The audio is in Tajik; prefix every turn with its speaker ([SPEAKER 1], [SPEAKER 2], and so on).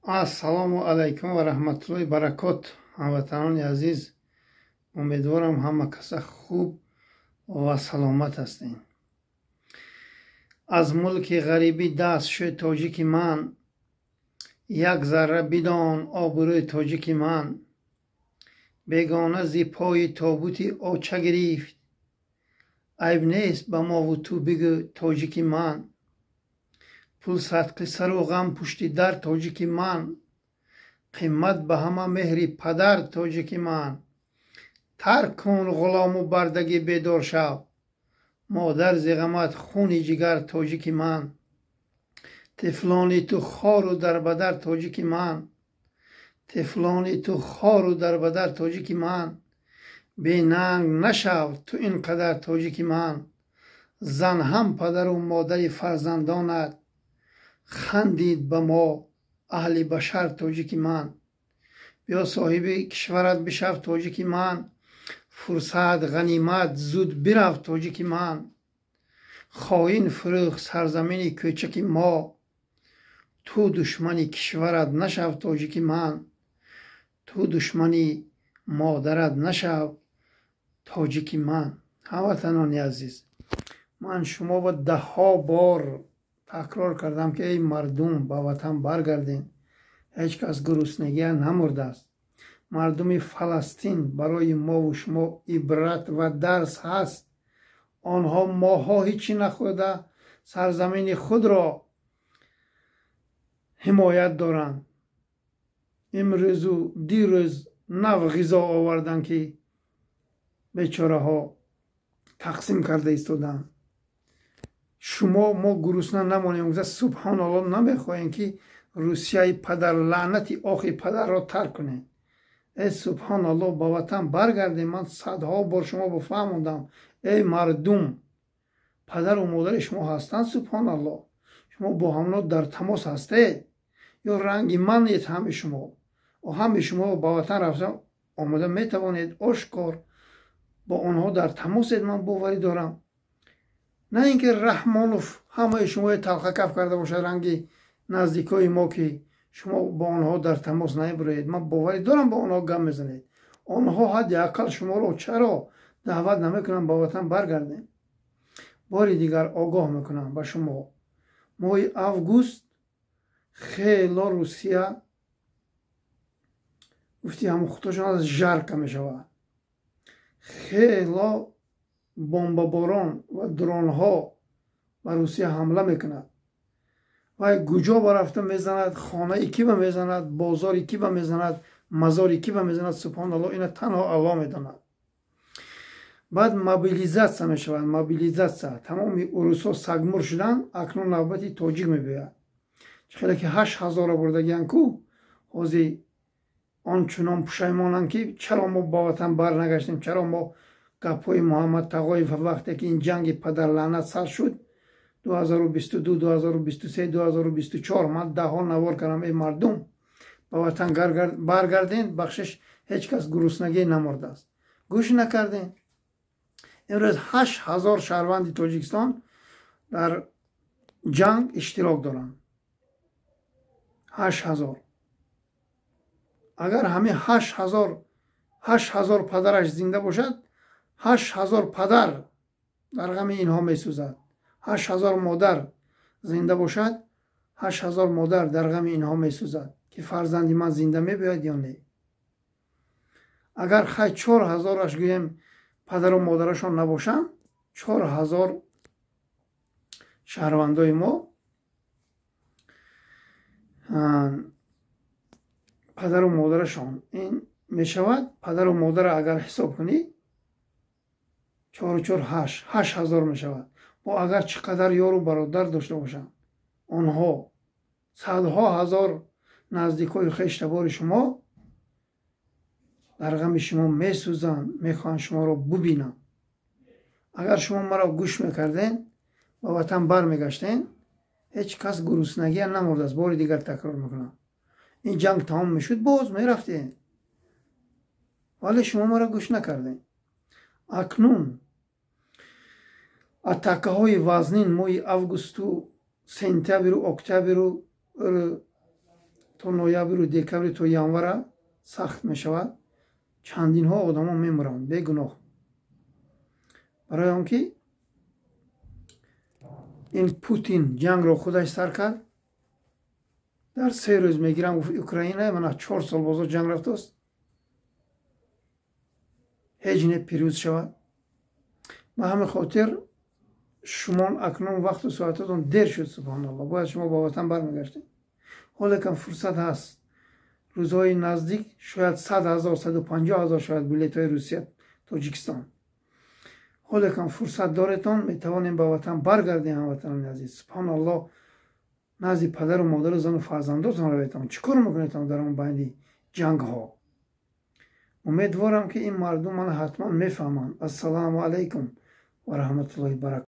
[SPEAKER 1] Ассалому алайкум ва раҳматуллоҳи баракот. Ҳамватанони азиз, умедворам, ҳама каса хуб ва саломат ҳастем. Аз мулки ғарибӣ даст шӯй, тоҷики ман, як зарра бидон обрӯи тоҷики ман. Бегона зи пои тобути оча гирифт, айб нест ба мову ту бигӯ, тоҷики ман. Пул садқи сару ғам пушти дар, тоҷики ман. Қимат ба ҳама меҳри падар, тоҷики ман. Тарк кун ғулому бардагӣ, бедор шав, модар зи ғамат хуни ҷигар, тоҷики ман. Тифлони ту хору дарбадар, тоҷики ман. Тифлони ту хору дарбадар, тоҷики ман. Бенанг нашав ту ин қадар, тоҷики ман. Зан ҳам падару модари фарзандонат, хандид ба мо аҳли башар, тоҷики ман. Биё, соҳиби кишварат бишав, тоҷики ман. Фурсат ғанимат, зуд бирав, тоҷики ман. Хоин фурӯхт сарзамини кӯчаки мо, ту душмани кишварат нашав, тоҷики ман. Ту душмани модарат нашав, тоҷики ман. Ҳамватанони азиз, ман шумо ба даҳҳо бор такрор кардам, ки эй мардум, ба ватан баргардем, ҳеҷ кас гуруснагия намурдааст. Мардуми Фаластин барои мову шумо ибрат ва дарс ҳаст. Онҳо моҳҳо ҳичи нахӯрда сарзамини худро ҳимоят доранд. Имрӯзу дирӯз нав ғизо оварданд, ки бечораҳо тақсим карда истоданд. Шумо мо гурусна намонем гуфта, субҳоналло, намехоҳем, ки Русияи падарлаънати охи падарро тарк кунем. Э субҳоналло, ба ватан баргардем. Ман садҳо бор шумо бифаҳмондам: эй мардум, падару модари шумо ҳастанд, субҳоналло, шумо бо ҳамно дар тамос ҳастед ё ранги манед? Ҳами шумо, ҳами шумо ба ватан рафта омода метавонед, ошкор бо онҳо дар тамосед, ман боварӣ дорам. На ин ки Раҳмонов ҳамаи шумои талхакаф карда бошад, ранги наздикои мо, ки шумо бо онҳо дар тамос намебуроед. Ман боварӣ дорам, бо онҳо гап мезанед. Онҳо ҳадди ақал шуморо чаро даъват намекунанд ба ватан баргардем? Бори дигар огоҳ мекунам ба шумо: моҳи август хело Русия, гуфти ҳамн худошон аз жарко мешавад, хело бомбаборон ва дронҳо ба Русия ҳамла мекунад. Вай куҷо ба рафта мезанад, хонаи ки ба мезанад, бозори ки ба мезанад, мазори ки ба мезанад, субҳоналло, ина танҳо Аллоҳ медонад. Баъд мобилизация мешавад, мобилизация. Тамоми урусҳо сагмур шуданд, акнун навбати тоҷик мебиёяд. Чӣ хеле ки 8000-ро бурдагиян ку, ҳозир он чунон пушаймонанд, ки чаро мо ба ватан барнагаштем, чаро мо гапҳои Муҳаммад Тағоев, вақте ки ин ҷанги падарлаънат сар шуд 2022, 2023, 2024, ман даҳҳо навор кардам: эй мардум, ба ватан баргарден, бахшиш, ҳеҷ кас гуруснагӣ намурдааст. Гӯш накардем. Имрӯз 8000 шаҳрванди Тоҷикистон дар ҷанг иштирок доранд. 8000. Агар ҳамин 8000, 8000 падараш зинда бошад, 8000 падар дар ғами инҳо месӯзад. 8000 модар зинда бошад, 8000 модар дар ғами инҳо месӯзад, ки фарзанди ман зинда мебиёяд ё не. Агар хай 4000-аш гӯем, падару модарашон набошанд, 4000 шаҳрвандои мо падару модарашон ин мешавад. Падару модара агар ҳисоб кунӣ, чору чор ҳашт, 8000 мешавад. Бо агар чӣ қадар ёру бародар дошта бошанд онҳо, садҳо ҳазор наздикои хештабори шумо дар ғами шумо месӯзанд, мехоҳанд шуморо бубинанд. Агар шумо маро гӯш мекарден, ба ватан бармегаштен, ҳеҷ кас гуруснагия намурдааст. Бори дигар такрор мекунам: ин ҷанг тамом мешуд, боз мерафтем, вале шумо маро гӯш накардем. Акнун атакаҳои вазнин моҳи августу сентябру октябру То ноябру, декабри, то январа сахт мешавад. Чандинҳо одамо мемуранд бегуноҳ, барои он ки ин Путин ҷангро худаш сар кард. Дар 3 рӯз мегирам, гуфт, Украина. Мана 4 сол бозо ҷанг рафтааст, ҳеҷ не пирӯз шавад. Ба ҳамин хотир шумо акнун вақту соататон дер шуд, субҳоналло. Бояд шумо ба ватан бармегаштед. Ҳолекан фурсат ҳаст. Рӯзҳои наздик шояд 100 000, 150 000 шояд билетҳои Русия, Тоҷикистон. Ҳолекан фурсат доретон, метавонем ба ватан баргардем. Ҳамватанони азиз, субҳоналло, назди падару модару зану фарзандотон раведтон. Чӣ кор мекунедтон дар он байни ҷангҳо? Умедворам, ки ин мардум мана ҳатман мефаҳманд. Ассалому алайкум ва раҳматуллоҳи баракат.